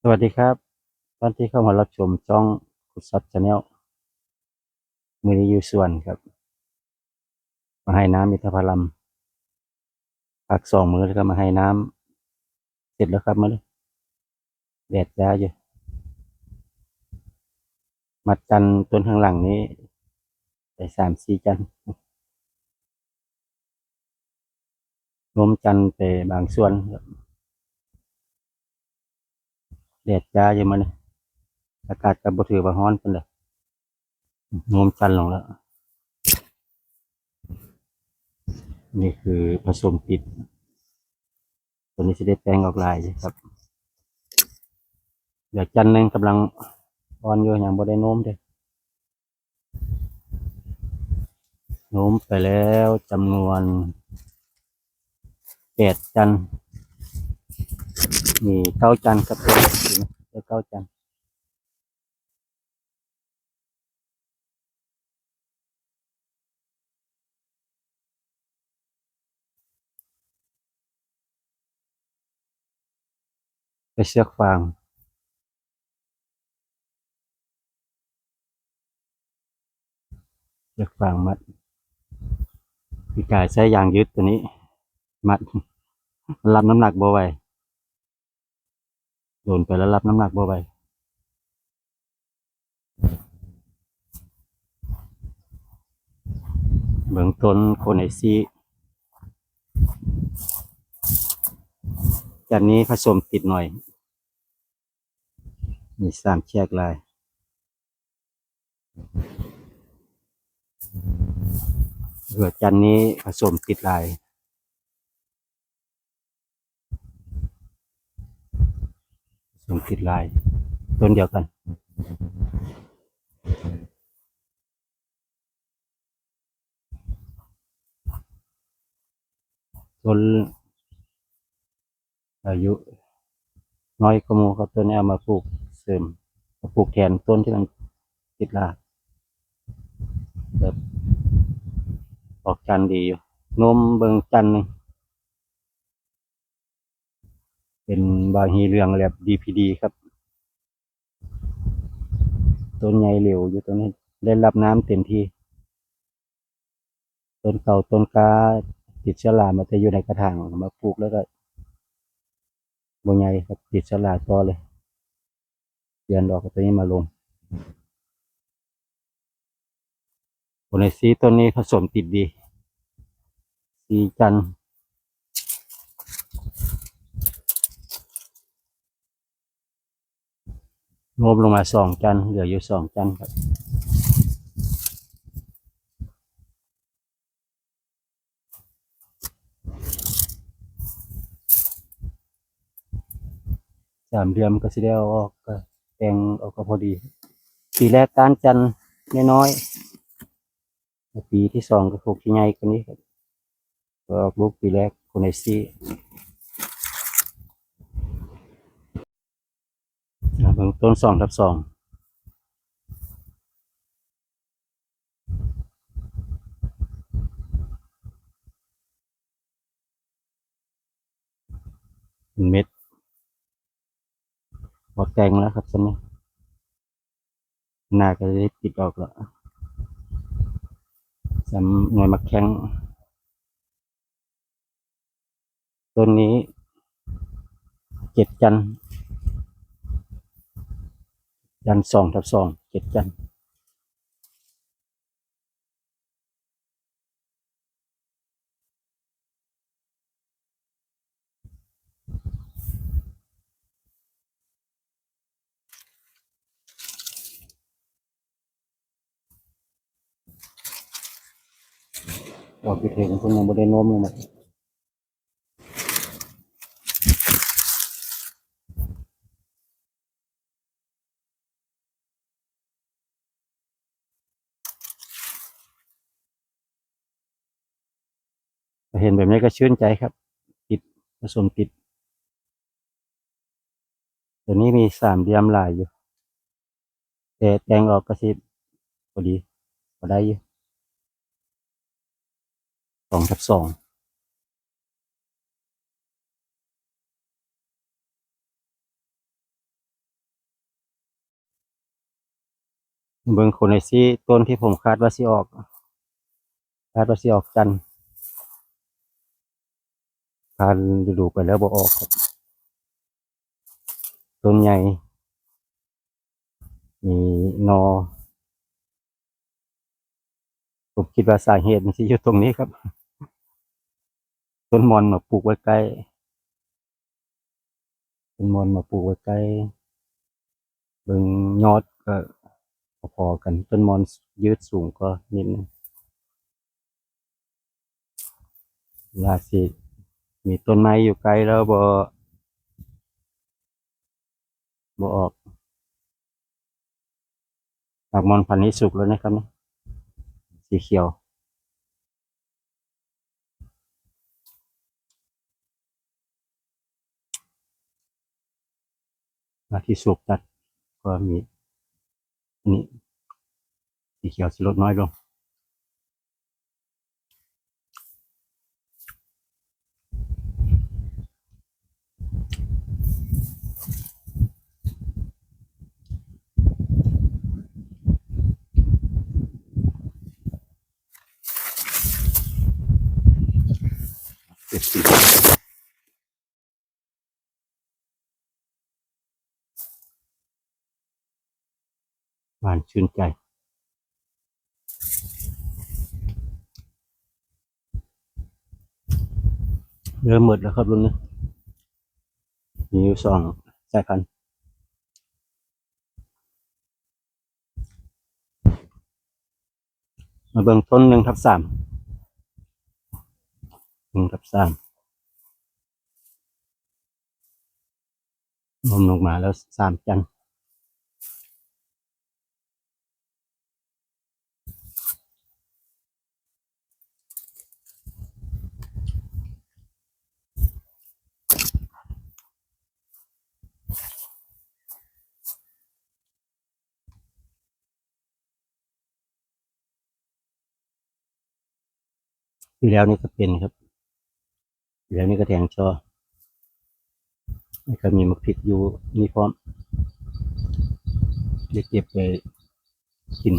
ສະຫວັດດີຄັບ ທ່ານທີ່ເຂົ້າມາຮັບຊົມຊ່ອງຄຸດຊັບ Channel. ມື້ນີ້ຢູ່ສວນຄັບ ມາໃຫ້ນ້ຳອິນທະພະລຳ ພັກສອງມື້ແລ້ວກໍມາໃຫ້ນ້ຳ ເສັດແລ້ວຄັບມື້ນີ້ ແດດຈ້າຢູ່. ມັດຈັນຕົ້ນຂ້າງຫຼັງນີ້ໄດ້ສາມສີ່ຈັນ. ໂນ້ມຈັນໄປບາງສ່ວນ. ແດດຈ້າຢູ່ມື້ນີ້ ອາກາດກໍບໍ່ຖືວ່າຮ້ອນປານໃດ. ໂນ້ມຈັນລົງແລ້ວ. ນີ້ຄືຜະສົມຕິດ. ຕົວນີ້ຊິໄດ້ແຕງອອກຫຼາຍຢູ່ຄັບ. ເຫຼືອຈັນໜຶ່ງກຳລັງອ່ອນຢູ່ ຍັງບໍ່ໄດ້ໂນ້ມເດ້. ໂນ້ມໄປແລ້ວຈຳນວນແປດຈັນ ມີເກົ້າຈັນຄັບ ໄດ້ເກົ້າຈັນ. ໃສ່ເຊືອກຟາງ ເຊືອກຟາງມັດ. ປີກາຍໃຊ້ຢາງຍືດຕົວນີ້ມັດ ມັນຮັບນ້ຳໜັກບໍ່ໄຫວ. ໂດນໄປແລ້ວຮັບນ້ຳໜັກບໍ່ໄຫວ. ເບື້ອງຕົ້ນຄົນໃຫ້ຊີ້ ຈັນນີ້ຜະສົມຕິດໜ້ອຍ ມີສາມແຊກຫຼາຍ. ເຫຼືອຈັນນີ້ຜະສົມຕິດຫຼາຍ ສົມຕິດຫຼາຍ ຕົ້ນດຽວກັນ. ຕົ້ນອາຍຸນ້ອຍກວ່າໝູ່ເຂົາ ຕົ້ນນີ້ເອົາມາປູກເສີມ ມາປູກແທນຕົ້ນທີ່ມັນຕິດລາກ ແບບອອກຈັນດີຢູ່. ໂນ້ມເບິ່ງຈັນໜຶ່ງ ເປັນບາງຮີເຫຼືອງແບບດີພີດີຄັບ. ຕົ້ນໃຫຍ່ເຫຼວຢູ່ ຕົ້ນນີ້ໄດ້ຮັບນ້ຳເຕັມທີ່. ຕົ້ນເກົ່າຕົ້ນກ້າຕິດເຊື້ອລາມາແຕ່ຢູ່ໃນກະຖາງ ເອົາມາປູກແລ້ວກໍບໍ່ໃຫຍ່ຄັບ ຕິດເຊື້ອລາຕໍ່ເລີຍ. ປ່ຽນດອກເອົາຕົວນີ້ມາລົງ. ໂອເນຊີຕົ້ນນີ້ຜະສົມຕິດດີ ສີ່ຈັນ ໂນ້ມລົງມາສອງຈັນ ເຫຼືອຢູ່ສອງຈັນຄັບ. ສາມເດືອນກໍຊິໄດ້ເອົາອອກ ກໍແຕ່ງເອົາກໍພໍດີ. ປີແລກກ້ານຈັນນ້ອຍໆ ແລະ ປີທີສອງກໍຄົງຊິໃຫຍ່ກວ່ານີ້ ກໍອອກລູກປີແລກ ໂຄເນຊີ. ເບິ່ງຕົ້ນສອງທັບສອງ ເປັນເມັດ ພໍແຕ່ງແລ້ວຄັບ ສ່ຳນີ້ ໜ້າກໍໄດ້ປິດອອກແລ້ວ ສ່ຳໜ່ວຍໝາກແຂ້ງ. ຕົ້ນນີ້ເຈັດຈັນ ຈັນສອງທັບສອງ ເຈັດຈັນ. ອອກຢູ່ເທິງພຸ້ນ ຍັງບໍ່ໄດ້ໂນ້ມລົງມາ. ເຫັນແບບນີ້ກໍຊື່ນໃຈຄັບ ຕິດ ປະສົມຕິດ. ຕົວນີ້ມີສາມຫຼ່ຽມຫຼາຍຢູ່ ແຕ່ແຕ່ງອອກກໍຊິພໍດີ ພໍໄດ້ຢູ່ ສອງທັບສອງ. ເບິ່ງໂຄເນຊີ ຕົ້ນທີ່ຜົມຄາດວ່າຊິອອກ ຄາດວ່າຊິອອກຈັນ ຜ່ານລະດູໄປແລ້ວບໍ່ອອກ ຕົ້ນໃຫຍ່ ມີໜໍ່ ຜົມຄິດວ່າສາເຫດມັນຊິຢູ່ຕົງນີ້ຄັບ ຕົ້ນມ່ອນມາປູກໄວ້ໃກ້ ຕົ້ນມ່ອນມາປູກໄວ້ໃກ້ ເບິ່ງຍອດກໍພໍໆກັນ ຕົ້ນມ່ອນຍືດສູງກວ່ານິດໜຶ່ງ ວ່າຊິມີຕົ້ນໄມ້ຢູ່ໃກ້ແລ້ວບໍ່ ບໍ່ອອກ ໝາກມ່ອນພັນນີ້ສຸກແລ້ວນະຄັບ ສີຂຽວ ອາ ທີ່ສຸກຈັດກໍມີ ນີ້ ສີຂຽວຊິລົດນ້ອຍລົງ. ຫວານຊື່ນໃຈ ເລີ່ມໝົດແລ້ວຄັບລຸ້ນນີ້ ມີຢູ່ສອງສາຍພັນ. ມາເບິ່ງຕົ້ນໜຶ່ງທັບສາມ ໜຶ່ງທັບສາມ ລົ້ມລົງມາແລ້ວສາມຈັນ. ປີແລ້ວນີ້ກໍເປັນຄັບ ປີແລ້ວນີ້ກໍແທງຊໍ ແລ້ວກໍມີໝາກພິກຢູ່ນີ້ພ້ອມ ໄດ້ເກັບໄວ້ກິນ.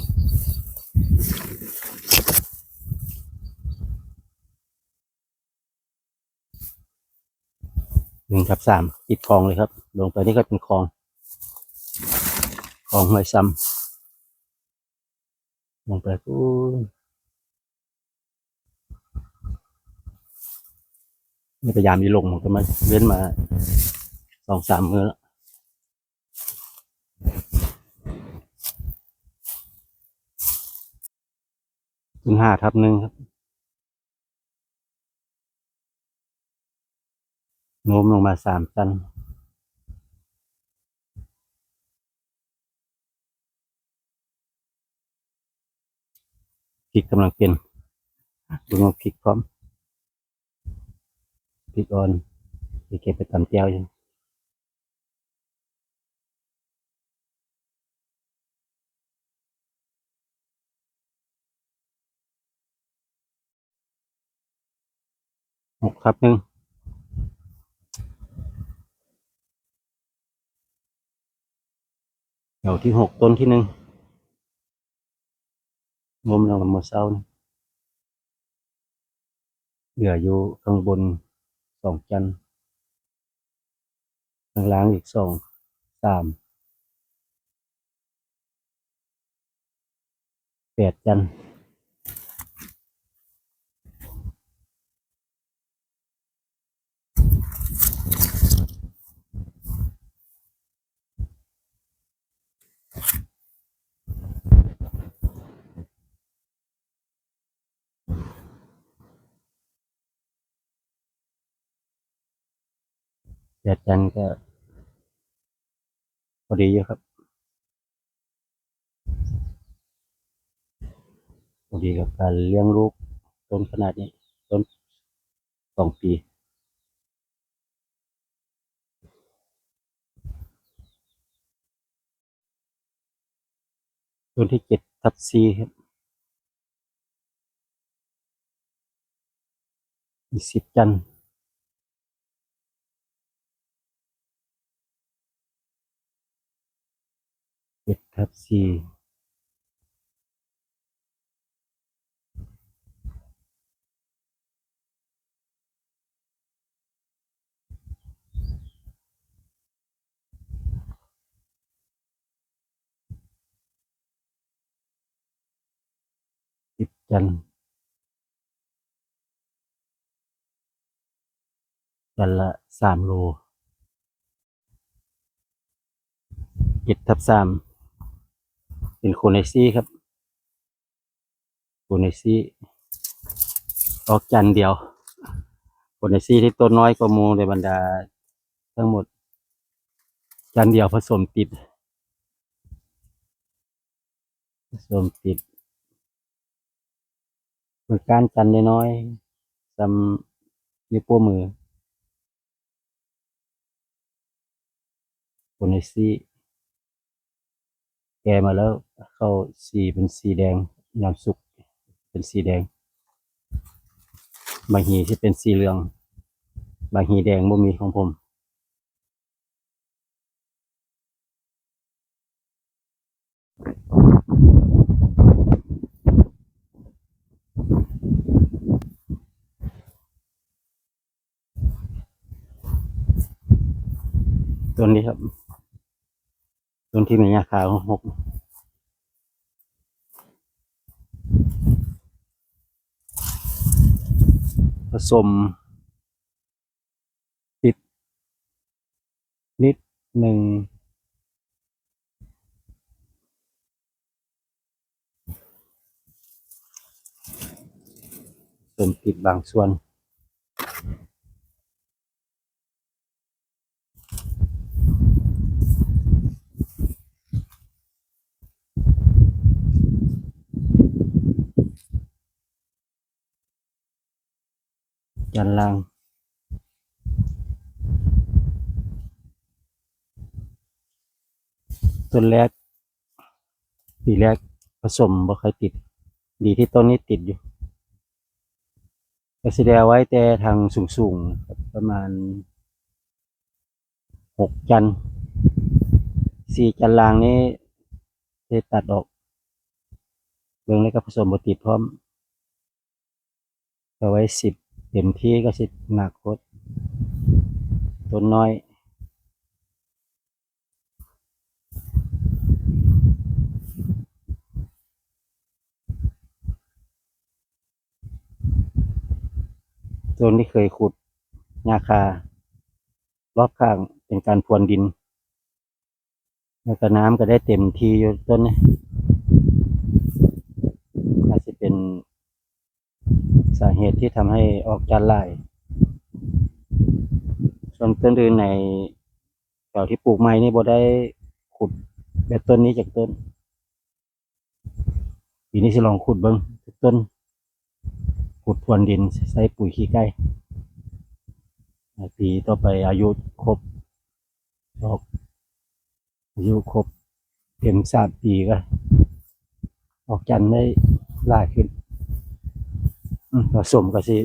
ໜຶ່ງທັບສາມ ຕິດຄອງເລີຍຄັບ ລົງໄປນີ້ກໍເປັນຄອງ ຄອງຫ້ວຍຊຳ ລົງໄປພຸ້ນ ນີ້ພະຍາຍາມອີ່ຫຼົງ ມັນກໍມາເວັ້ນມາສອງສາມມື້ແລ້ວ. ເປັນຫ້າທັບໜຶ່ງຄັບ ໂນ້ມລົງມາສາມຊັ້ນ ພິກກຳລັງເປັນ ເບິ່ງວ່າພິກພ້ອມ ພິກອ່ອນ ຊິເກັບໄປຕຳແຈ່ວຢູ່. ຫົກທັບໜຶ່ງ ແຖວທີຫົກ ຕົ້ນທີໜຶ່ງ ງົມແລ້ວກໍມື້ເຊົ້ານີ້ ເຫຼືອຢູ່ຂ້າງບົນສອງຈັນ ຂ້າງລ່າງອີກສອງ ສາມ ແປດຈັນ. ແດດຈັນກໍພໍດີຢູ່ຄັບ ພໍດີກັບການລ້ຽງລູກຕົ້ນຂະໜາດນີ້ ຕົ້ນສອງປີ. ຕົ້ນທີເຈັດທັບສີ່ ສິບຈັນ ເຈັດທັບສີ່ ຈັນ ຈັນລະສາມໂລ ເຈັດທັບສາມ ເປັນໂຄເນຊີຄັບ ໂຄເນຊີ ອອກຈັນດຽວ ໂຄເນຊີທີ່ຕົ້ນນ້ອຍກວ່າໝູ່ໃນບັນດາທັງໝົດ ຈັນດຽວ ຜະສົມຕິດ ຜະສົມຕິດ ເບິ່ງກ້ານຈັນນ້ອຍໆ ສ່ຳນິ້ວໂປ້ມື ໂຄເນຊີ ແກ່ມາແລ້ວ ເຂົ້າສີເປັນສີແດງ ຍາມສຸກເປັນສີແດງ ບາງຮີຊິເປັນສີເຫຼືອງ ບາງຮີແດງ ບໍ່ມີຂອງຜົມ. ຕົ້ນນີ້ຄັບ ຕົ້ນທີ່ມີຫຍ້າຄາຫົກ ຜະສົມ ຕິດນິດໜຶ່ງ ສົມຕິດບາງສ່ວນ. ຈັນລ່າງ ຕົ້ນແລກ ປີແລກ ຜະສົມບໍ່ຄ່ອຍຕິດ ດີທີ່ຕົ້ນນີ້ຕິດຢູ່ ກະຊິໄດ້ເອົາໄວ້ແຕ່ທາງສູງໆ ປະມານຫົກຈັນ ສີ່ຈັນລ່າງນີ້ຊິຕັດອອກ ເບິ່ງແລ້ວກະຜະສົມບໍ່ຕິດພ້ອມ ກະໄວ້ສິບ ເຕັມທີ່ກະສິໜັກໂພດ ຕົ້ນນ້ອຍ. ໂຊນທີ່ເຄີຍຂຸດຫຍ້າຄາລອບຂ້າງເປັນການພວນດິນ ແລ້ວກະນ້ຳກະໄດ້ເຕັມທີ່ຢູ່ຕົ້ນນີ້ ອາດຊິເປັນສາເຫດທີ່ທຳໃຫ້ອອກຈັນຫຼາຍ ສ່ວນຕົ້ນອື່ນໃນແຖວທີ່ປູກໃໝ່ນີ້ບໍ່ໄດ້ຂຸດແບບຕົ້ນນີ້ຈັກຕົ້ນ. ປີນີ້ຊິລອງຂຸດເບິ່ງຈັກຕົ້ນ ຂຸດພວນດິນ ໃສ່ປຸຍຂີ້ໄກ່ ໃນປີຕໍ່ໄປອາຍຸຄົບ ອອກ ອາຍຸຄົບເຕັມສາມປີກະອອກຈັນໄດ້ຫຼາຍຂຶ້ນ ອືມ ປະສົມກະຊິ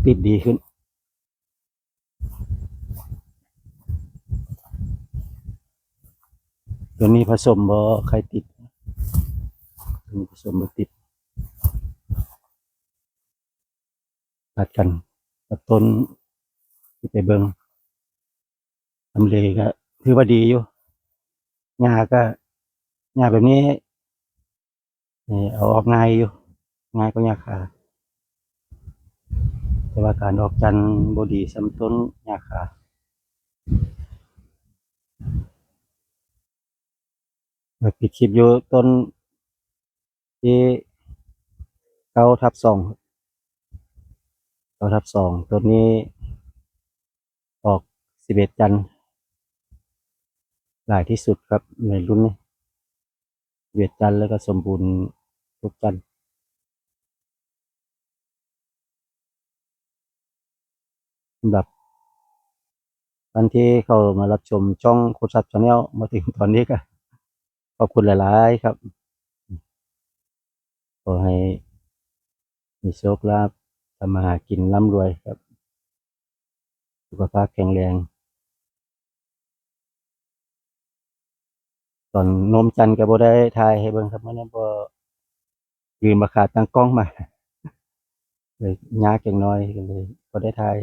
ຕິດດີຂຶ້ນ. ໂຕນີ້ປະສົມບໍ່ຄ່ອຍຕິດ ໂຕນີ້ປະສົມບໍ່ຕິດ ຕັດກັນກັບຕົ້ນທີ່ໄປເບິ່ງ ທຳເລກະຖືວ່າດີຢູ່ ຫຍ້າກະ ຫຍ້າແບບນີ້ ເອີ ເອົາອອກງ່າຍຢູ່ ງ່າຍກວ່າຫຍ້າຄາ ແຕ່ວ່າການອອກຈັນບໍ່ດີສ່ຳຕົ້ນຫຍ້າຄາ. ມາປິດຄລິບຢູ່ຕົ້ນທີເກົ້າທັບສອງ ເກົ້າທັບສອງ ຕົ້ນນີ້ອອກສິບເອັດຈັນ ຫຼາຍທີ່ສຸດຄັບໃນລຸ້ນນີ້ ເວດຈັນ ແລ້ວກໍສົມບູນທຸກຈັນ. ສຳລັບທ່ານທີ່ເຂົ້າມາຮັບຊົມຊ່ອງໂຄດຊັບ Channel ມາເຖິງຕອນນີ້ກໍຂອບຄຸນຫຼາຍໆ ຄັບ. ຂໍໃຫ້ມີໂຊກລາບ ທຳມາຫາກິນລ່ຳລວຍຄັບ. ສຸຂະພາບແຂງແຮງ. ຕອນໂນ້ມຈັນກໍບໍ່ໄດ້ຖ່າຍໃຫ້ເບິ່ງຄັບ ມື້ນັ້ນບໍ່ ລືມເອົາຂາຕັ້ງກ້ອງມາ ເລີຍຍາກຈັກໜ້ອຍ ກໍເລີຍບໍ່ໄດ້ຖ່າຍ.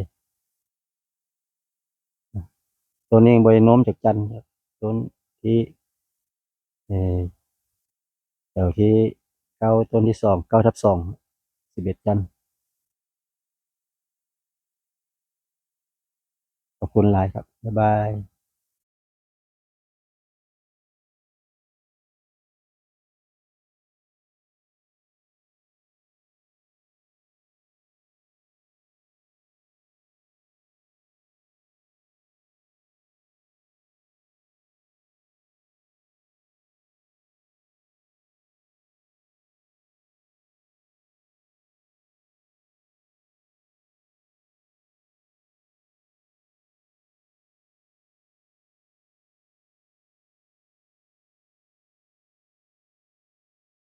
ໂຕນີ້ຍັງບໍ່ໄດ້ໂນ້ມຈັກຈັນຄັບ ຕົ້ນທີ່ ເອີ ແຖວທີ່ ເກົ້າ ຕົນທີສອງ ເກົ້າທັບສອງ ສິບເອັດຈັນ. ຂອບຄຸນຫຼາຍຄັບ. ບາຍບາຍ.